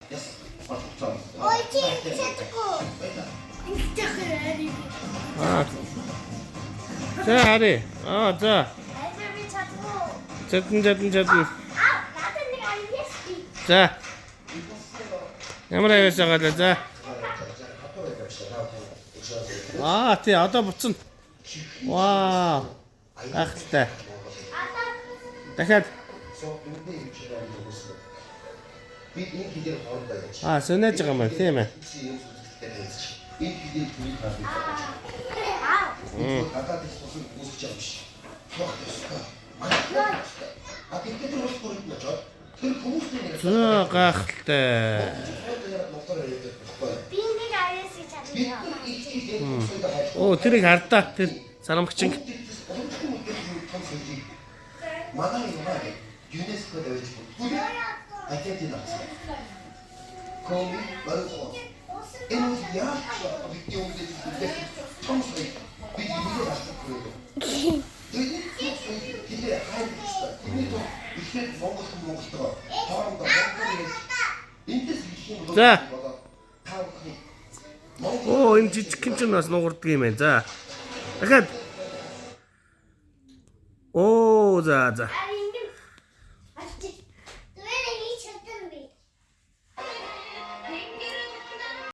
Ой, чи чадахгүй. Аа. За хари. Аа за. Альбер би чадахгүй. Чадна, чадна, чадна. Аа, надад нэг авьяас би. За. Ямар авьяас байгаа лээ за. Аа тий, одоо буцна. Вау. Гайхалтай. Одоо Дахиад Би энэ хэлээр хоорондоо яаж. Аа, сониож байгаа юм байна, тийм ээ. Энэ хэлээр түүнийг харах. аа. Гадаад их тусал үүсгэж байгаа биш. Тох ёстой. Манай. А гэхдээ тэр улс төрөнд очоод тэр хүмүүсийн нэр За, гайхалтай. нотоор яриад байхгүй. Би нэг авьяасыг Бид чадна. нар их хэлээр хүмүүстэй хайрлах. Оо, тэрийг хардаа, тэр сарамгчин. Уламжлал мөрдөж том соёлыг манай юмаа ЮНЕСКО давж бүртгүүлээ. Дахиад энэ авсан. Коми баруун. Энэ бол яаж ч бидний өмнөд үлдэх том соёл бид хэлээр алдахгүй. Тэгээд том соёл хэлээр хайрлах ёстой. Тэрний тулд эхлээд Монгол хүн Монголтойгоо хоорондоо монголоор ярьж эндээс ирэх юм бол За. болоод та бүхний Монгол Оо, энэ жижигхэн чинь бас нуурдаг юм байна. За. Дахиад. Оо, за за.